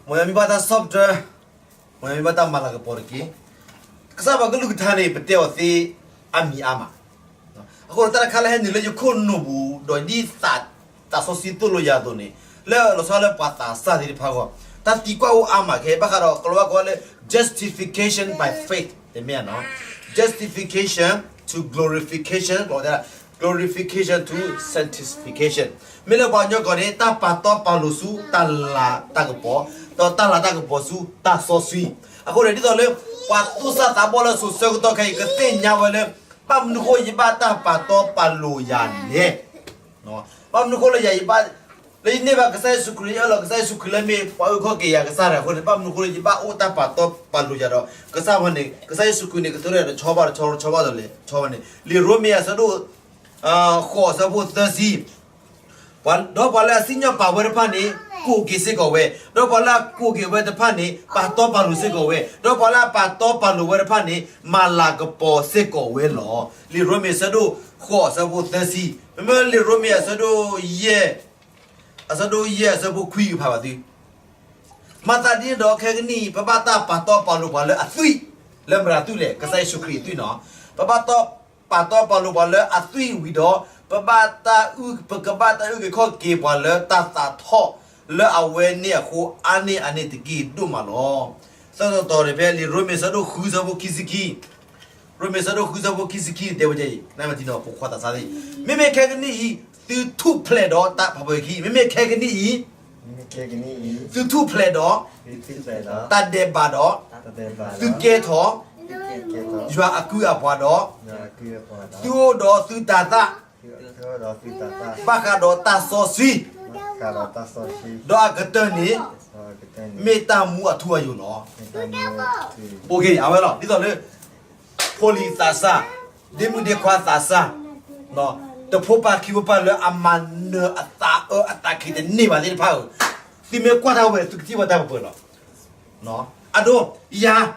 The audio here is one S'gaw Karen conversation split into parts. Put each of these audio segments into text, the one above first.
မ်ယမ့ၢ်ဘၣ်တၢ်ဆီၣ်ပတြၢၤ, မ်ယမ့ၢ်ဘၣ်တၢ်မၤလၤကပီၤတက့ၢ်. ကစၢ်ပှၤကလုၢ်ကထါန့ၣ် ပတဲအီၤသ့အါမံၤအါမး. အဃိဒီးတၢ်တခါလၢဟဲနုာ်လၢယခိၣ်နူာ်ပူၤ ဒီးဒ်သးစီဆှံသိၣ်လိယၤအသိးန့ၣ်, လၢလီၤဆီလၢပှၤသးစၢ်သ့ၣ်တဖၣ်အဂီၢ်, တၢ်သံကွၢ်အိၣ်အါမးခဲ ဘၣ်ဃးဒီးကလီၤဝါကိးလၢ justification by faith တမ့ၢ်ဧါနီၤ, justification to glorification, glorification to sanctification. မ့ၢ်လၢပှၤကညီကျိာ်န့ၣ် တၢ်ပာ်တီပာ်လိၤဆူတၢ်လၤတၢ်ကပီၤ, ဒီးတၢ်လၤတၢ်ကပီၤဆူတၢ်စီဆှံ. အဃိန့ၣ် ဒ်သိးလၢ ပှၤသူၣ်စၢ်သးဘီၣ်လၢစိၤဆၢကတီၢ်ခဲအံၤ ကသ့ၣ်ညါဝဲလၢ ဘၣ်မနုၤဃိယဘၣ်တၢ်ပာ်တီပာ်လိၤယၤလဲၣ်. ဘၣ်မနုၤဃိလၢယၤယဘၣ်, လၢယန့ၢ်ဘၣ်ကစၢ်ယ့ၣ်ၡူးခရံာ် ယအၢၣ်လီၤကစၢ်ယ့ၣ်ၡူးခရံာ်လၢမ့ၢ်ပှၤအုၣ်က့ၤခီၣ်က့ၤယၤကစၢ်တဂၤအဃိန့ၣ် ဘၣ်မနုၤဃိလၢယဘၣ်အိၣ်တၢ်ပာ်တီပာ်လိၤယၤဒီး ကစၢ်ဝဲန့ၣ် ကစၢ်ယ့ၣ်ၡူးခရံာ်န့ၣ် ကတိၤတၢ်ဒီးဆီဘၣ်တဆီ ဆီဘၣ်ဒီးလဲၤဆီဘၣ်န့ၣ် လံာ်ရိမ့ၤအဆၢဒိၣ် ဃိး အဆၢဖိသၢဆံ ဒီးပှၤလၢအစံၣ်ညီၣ်ပာ်ဝဲတဖၣ်န့ၣ် ကိးက့ၤစ့ၢ်ကီးဝဲ, ဒီးပှၤလၢအကိးက့ၤဝဲတဖၣ်န့ၣ် ပာ်တီပာ်လိၤစ့ၢ်ကီးဝဲ, ဒီးပှၤလၢအပာ်တီပာ်လိၤဝဲတဖၣ်န့ၣ် မၤလၤကပီၤစ့ၢ်ကီးဝဲလီၤ. လံာ်ရိမ့ၤအဆၢဒိၣ်ဃိး အဆၢဖိသၢဆံ, မ့မ့ၢ်လံာ်ရိမ့ၤအဆၢဒိၣ်ယဲၢ်, အဆၢဒိၣ်ယဲၢ် အဆၢဖိခွံကဖးဘၣ်သု မၤသးဒ်န့ၣ်ဒီး ခဲကနံၣ်အံၤ ပဘၣ်တၢ်ပာ်တီပာ်လိၤပှၤလၢအသွံၣ်, လၢမတၤသွံၣ်လဲၣ်, ကစၢ်ယ့ၣ်ၡူးခရံာ်အသွံၣ်နီၤ. ပဘၣ်တၢ်ပာ်တီပာ်လိၤပှၤလၢအသွံၣ်ဝံၤဒီး ပဘၣ်တၢ်အုၣ်, ပကဘၣ်တၢ်အုၣ်က့ၤခီၣ်က့ၤပှၤလၢတၢ်သးထီၣ်လၢအဝဲန့ၣ်အဃိ အါန့ၢ်အန့ၣ်တက့ၢ်ဒိၣ်မးလီၤ. ဆၢကတီၢ်န့ၣ်ဖဲလံာ်ရိမ့ၤဆၢဒိၣ်ဃုဆၢဖိခံဆံခံ, ရိမ့ၤဆၢဒိၣ်ဃုဆၢဖိခံဆံခံတဲဝဲဒ်အံၤ, နမ့ၢ်ထံၣ်နီၤ ပိာ်ခွါသးစၢ်သ့ၣ်, မ့မ့ၢ်ခဲကနံၣ်အံၤ သုထူၣ်ဖျဲးဒီးတၢ်ဖးဖီခံ, မ့မ့ၢ်ခဲကနံၣ်အံၤ သုထူၣ်ဖျဲးဒီး တၢ်ဒဲးဘးဒီး သုကဲထီၣ် ယွၤအကုၢ်အပှၤဒီး သုအိၣ်ဒီးသုတၤသၣ် ဘၣ်ဃးဒီးတၢ်စီဆှံ ဒီးအကတၢၢ်န့ၣ် မ့ၢ်တၢ်မူအထူအယိာ်လီၤ. အဝဲလီၤ ဒ်သိးလၢ ဖိလံၤသးစၢ်, ဒ့မုၣ်ဒ့ခွါသးစၢ်, တဖိပၢ်ခံဖိပၢ်လၢအမၤနၢၤအသးအၢအသးခံတန့ၢ်ဘၣ်သ့ၣ်တဖၣ်ဧၢ, သုမ့ၢ်ကွၢ်တၢ်ဝဲ သုကထံၣ်ဘၣ်တၢ်ပှဲၤပှဲၤလီၤ. အဒိ ယၤ တၢ်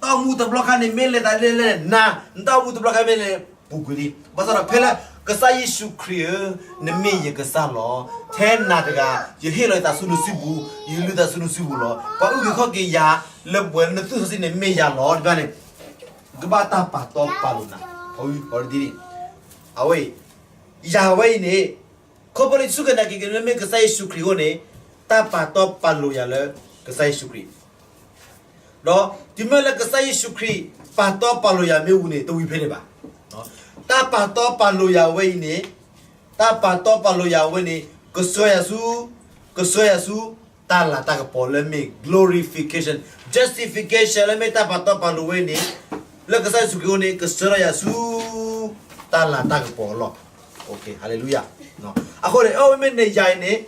အိၣ်မူတဘျီခါန့ၣ် မ့ၢ်လဲၤတၢ်လဲၣ်လဲၣ်နၤ, နတၢ်အိၣ်မူတဘျီခါမ့ၢ်လဲၤပူၤကွံာ်လံ. ဘၣ်ဆၣ်ဒီးဖဲလၢ ကစၢ်ယ့ၣ်ၡူးခရံာ်ဧၢ, နမ့ၢ်ယကစၢ်လီၤ. ထဲနၤတဂၤ ယဟ့ၣ်လီၤယသးဆူနစုပူၤ, ယလုၢ်သးဆူနစုပူၤလီၤ. ပှၤအုၣ်က့ၤခီၣ်က့ၤယၤ လၢပှဲၤလၢနသွံၣ်စီဆှံန့ၣ် မ့ၢ်ယၤလီၤ. တဘျီန့ၣ် ကဘၣ်တၢ်ပာ်တီပာ်လိၤနၤ, အဝဲအံၤ ယၤဝဲအံၤန့ၣ် ခီဖျိလၢယစူၢ်က့ၤနာ်က့ၤက့ၤလၢမ့ၢ်ကစၢ်ယ့ၣ်ၡူးခရံာ်အဃိန့ၣ် တၢ်ပာ်တီပာ်လိၤယၤလၢကစၢ်ယ့ၣ်ၡူးခရံာ်, ဒီးတုၤမ့ၢ်လၢကစၢ်ယ့ၣ်ၡူးခရံာ် ပာ်တီပာ်လိၤယၤမ့ၢ်ဝံၤန့ၣ် တဝံၤဖဲန့ၣ်ဘၣ်. တၢ်ပာ်တီပာ်လိၤယၤဝဲအံၤန့ၣ်, တၢ်ပာ်တီပာ်လိၤယၤဝဲန့ၣ် ကဆှၢယၤဆူ, ကဆှၢယၤဆူ တၢ်လၤတၢ်ကပီၤလၢမ့ၢ် glorification, justification လၢမ့ၢ်တၢ်ပာ်တီပာ်လိၤဝဲန့ၣ် လၢကစၢ်ယ့ၣ်ၡူးခရံာ်အဃိန့ၣ် ကဆှၢထီၣ်ယၤဆူ တၢ်လၤတၢ်ကပီၤအလီၢ်. Hallelujah. အဃိန့ၣ် အဝဲမ့ၢ်န့ၣ်ယၤအံၤန့ၣ်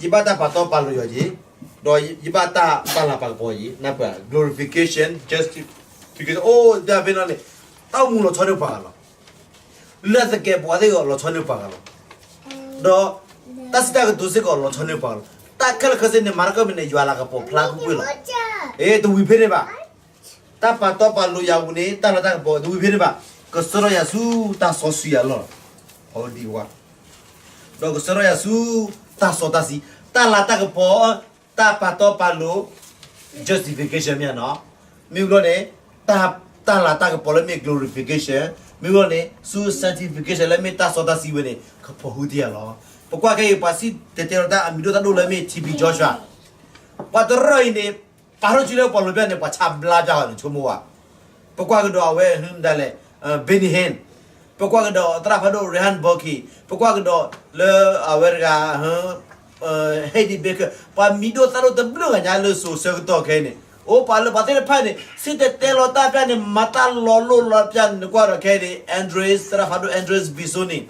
ယဘၣ်တၢ်ပာ်တီပာ်လိၤယၤယ့ၤ, ဒီးယဘၣ်တၢ်ပာ်လၤပာ်ကပီၤယ့ၤ, နၢ်ပၢၢ် glorification, justification အိၣ်တဖဲနီၤန့ၣ် တၢ်အိၣ်မူလီၤဆီန့ၢ်ပှၤဂၤလီၤ. လၢသကဲးပဝးသ့ၣ်ကီးလီၤဆီန့ၢ်ပှၤဂၤလီၤ. ဒီးတၢ်စံးတၢ်ကတိၤစ့ၢ်ကီးလီၤဆီန့ၢ်ပှၤဂၤလီၤ. တၢ်ခဲလၢာ်ခဲဆ့န့ၣ် မၤတၢ်ကီၢ်မ့ၢ်န့ၣ် ယွၤလၤကပီၤဖျါကွ့ၢ်ကွ့ၢ်လီၤ. အ့ တဝံၤဖဲန့ၣ်ဘၣ်. တၢ်ပာ်တီပာ်လိၤယၤပူၤန့ၣ် တၢ်လၤတၢ်ကပီၤ တဝံၤဖဲန့ၣ်ဘၣ်. ကဆှၢထီၣ်ယၤဆူတၢ်စီဆှံအလီၢ်လီၤ. အဝဲဒ်အဝဲ ဒီးကဆှၢထီၣ်ယၤဆူ တၢ်စီတၢ်ဆှံ, တၢ်လၤတၢ်ကပီၤ, တၢ်ပာ်တီပာ်လိၤ justification မ့ၢ်နီၤ, မ့ၢ်ဘျီန့ၣ် တၢ်လၤတၢ်ကပီၤလၢမ့ၢ် glorification, မ့ၢ်ဘျီန့ၣ် ဆူ sanctification လၢမ့ၢ်တၢ်စီတၢ်ဆှံဝဲန့ၣ် ကဖီၣ်ဟုတ့ၢ်ယၤလီၤ. ပကွၢ်ခဲအံၤ ပှၤစံၣ်တဲၤတဲလီၤတၢ်အမံၤဒိၣ်တၢ်ဒိၣ်လၢမ့ၢ် T B Joshua, ပှၤတရၢအံၤန့ၣ် ပာ်ထီၣ်စုလၢပှၤလိၤဖၣ်န့ၣ် ပှၤဆါဘျါဖျါအီၤန့ၣ် ဆိကမိၣ်ဝဲ ပကွၢ်ကဒီးအဝဲ ဒ်လဲၣ် Benny Hinn, ပကွၢ်ကဒီးသရၣ်ဖးဒိၣ် Reinhard Bonnke, ပကွၢ်ကဒီးလၢအဝဲတဂၤ Heidi Baker, ပှၤမံၤဒိၣ်သၣ်ဒိၣ်တဘျုးဂၤညါလၢစိၤဆၢကတီၢ်ခဲအံၤန့ၣ် အိၣ်ပှၤလၢပှၤသ့ၣ်တဖၣ်န့ၣ် စံၣ်တဲၤတဲလီၤတၢ်ဖဲန့ၣ် မၤတၢ်လီၤလိၢ်လီၤဖျါန့ၣ် နကွၢ်ဒီးခဲအံၤန့ၣ် Andreas သရၣ်ဖးဒိၣ် Andreas Bissoni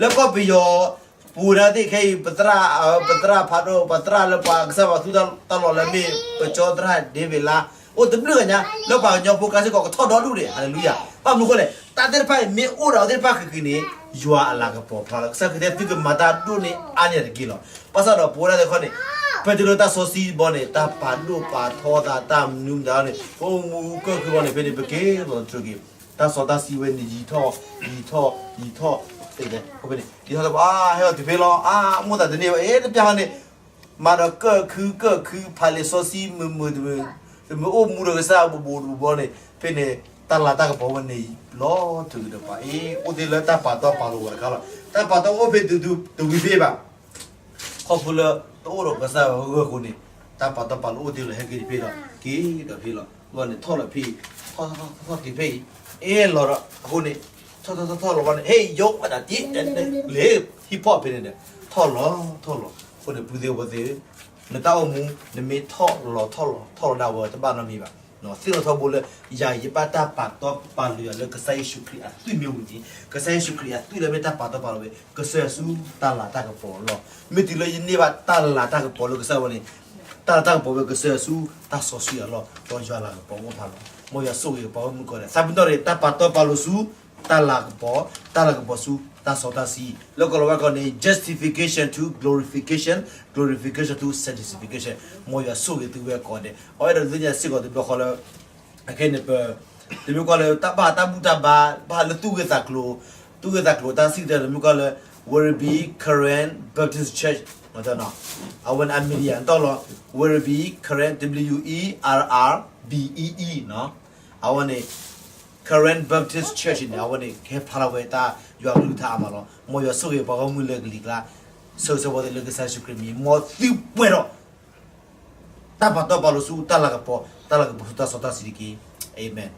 လၢကီၢ်ပယီၤ ပူၤဒၣ်သ့ၣ်ခဲအံၤ ပသရၣ်, ပသရၣ်ဖးဒိၣ်, ပသရၣ်လၢပှၤကစၢ်ပှၤသူတၢ်လီၢ်လၢမ့ၢ် ပကၠီသရၣ် David လါ, အိၣ်တဘျုးဂၤညါ လၢပှၤကညီဖိကါစ့ၢ်ကီးကထီၣ်ဒီဒူၣ်န့ၣ် ဟါလ့လူယၤ, ဘၣ်မနုၤအဃိလဲၣ်, တၢ်သ့ၣ်တဖၣ်အံၤ မ့ၢ်အိၣ်ဒီးအဝဲသ့ၣ်တဖၣ်ဃံးဃံးန့ၣ် ယွၤအလၤကပီၤဖျါလီၤ. ကစၢ်ခရံာ်တဲသုကမၤတၢ်ဒိၣ်န့ၢ်အါန့ၢ်တက့ၢ်လီၤ. ဘၣ်ဆၣ်ဒီးပဝဲဒၣ်သ့ၣ်တဖၣ်န့ၣ် ဖဲတုၤလၢတၢ်စီဆှံဘီန့ၣ် တၢ်ပာ်ဒိၣ်ပာ်ထီသး တၢ်မနုၤမတၤန့ၣ် ပအိၣ်မူကၢၢ်ဃုာ်ဘီန့ၣ် ဖဲန့ၣ် ပက့ၤလီၤတြၢၤက့ၤ တၢ်စီတၢ်ဆှံဝဲန့ၣ် ယံာ်ထီၣ်, ယံာ်ထီၣ်, ယံာ်ထီၣ်, ဖဲန့ၣ် ယံာ်ထီၣ်တဘျီ အါ ဟဲအီၤတုၤဖဲလီၤ အါ မိၣ်သးတန့ၢ်ဘၣ် အ့ တပျၢ်ဃီန့ၣ်, မၤဒီးကၢၣ်ခုကၢၣ်ခု ဖးလံာ်စီဆှံမုာ်မုာ်တမုာ်, တမုာ်အိၣ်မူဒီးကစၢ်ဘိးဘိးတဘိးဘီန့ၣ် ဖဲန့ၣ် တၢ်လၤတၢ်ကပီၤဝဲန့ၣ် လီၤထုးကဒီးပှၤအံၤ အိၣ်သ့လၢတၢ်ပာ်တီပာ်လိၤဝဲတခါလီၤ. တၢ်ပာ်တီအိၣ်ဖဲတတုၤတဝံၤဖဲဘၣ် ခီဖျိလၢတအိၣ်ဒီးကစၢ်ယွၤအဂီၢ်အဃိန့ၣ် တၢ်ပာ်တီပာ်လိၤအိၣ်တ့ၢ်လီၤ ဟဲက့ၤတဖဲလီၤ က့ၤဒီးဖဲလီၤ. ဘၣ်န့ၣ်ထီၣ်လီၤဖဲအံၤ, ထီၣ်ထီၣ်ထီၣ်ထီၣ်က့ၤဖဲအံၤ, အဲၣ်လီၤဒီးအဃိန့ၣ် ထီၣ်ထီၣ်ထီၣ်ထီၣ်လီၤဘၣ်န့ၣ် ဟဲယိးဝဲဒၣ်တ့ၢ် လၢဟံၣ်ဖီၣ်ဖဲန့ၣ်ဒီး ထီၣ်လီၤထီၣ်လီၤ. အဃိန့ၣ် ပုၢ်သ့ၣ်ဝဲၢ်သ့ၣ်ဧၢ, နတၢ်အိၣ်မူ နမ့ၢ်ထီၣ်လီၤထီၣ်လီၤထီၣ်လီၤဒၣ်ဝဲတဘၣ်နီတမံၤဘၣ်. သ့ၣ်နီၣ်ထီဘိလၢ ယၤယဘၣ်တၢ်ပာ်တီပာ်လိၤယၤလၢကစၢ်ယ့ၣ်ၡူးခရံာ်အသွံၣ်မ့ၢ်ဝံၤန့ၣ် ကစၢ်ယ့ၣ်ၡူးခရံာ်အသွံၣ်လၢမ့ၢ်တၢ်ပာ်တီပာ်လိၤဝဲ ကစၢ်ယွၤဆူတၢ်လၤတၢ်ကပီၤလီၤ. မ့ၢ်တုၤလၢယန့ၢ်ဘၣ်တၢ်လၤတၢ်ကပီၤလၢကစၢ်ယွၤန့ၣ် တၢ်လၤတၢ်ကပီၤဝဲကစၢ်ယွၤဆူတၢ်စီဆှံအလီၢ် ဒီးယွၤလၤကပီၤအိၣ်ဖးလီၤ. မ်ယွၤဆိၣ်ဂ့ၤပှၤဂီၢ်မုၢ်ကိးဂၤဒဲး သးပ့ၤနီၣ်န့ၣ် တၢ်ပာ်တီပာ်လိၤဆူ တၢ်လၤကပီၤ, တၢ်လၤကပီၤဆူတၢ်စီတၢ်ဆှံ, လၢကီၢ်လီၤဝဲကီၢ်န့ၣ် justification to glorification, glorification to sanctification. မ်ယွၤဆိၣ်ဂ့ၤသုဝဲကိးဂၤဒဲး အဝဲဒၣ်ဒုးသ့ၣ်ညါစ့ၢ်ကီးတဘျီဃီလၢ အခဲန့ၣ်ပ တမ့ၢ်ကွၢ်လၢတၢ်ဘၣ်တၢ်ဘူၣ်တၢ်ဘါ ဘၣ်လၢသူၣ်ဂ့ၢ်သးကျိၤ, သူၣ်ဂ့ၢ်သးကျိၤတၢ်စံၣ်တဲၤတမ့ၢ်ကွၢ်လၢ Werribee Karen Baptist Church, အဝဲန့ၣ်အ media တီၢ်လီၤ Werribee Karen, W E R R B E E အဝဲန့ၣ် Karen Baptist Church န့ၣ် အဝဲန့ၣ်ကဟဲဖျါထီၣ်ဝဲတၢ်ယွၤကလုၢ်ကထါအါမးလီၤ. မ်ယွၤဆိၣ်ဂ့ၤပှၤဂီၢ်မုၢ်လၢကလံၤကျါ ဆၢဂ့ၤဆၢဝါသ့ၣ်လၢကစၢ်ယ့ၣ်ၡူးခရံာ်မံၤ မ်သုပှဲၤဒီး တၢ်ပာ်တီပာ်လိၤဆူတၢ်လၤကပီၤ, တၢ်လၤကပီၤဆူတၢ်စီတၢ်ဆှံတက့ၢ်. အၤမ့ၣ်.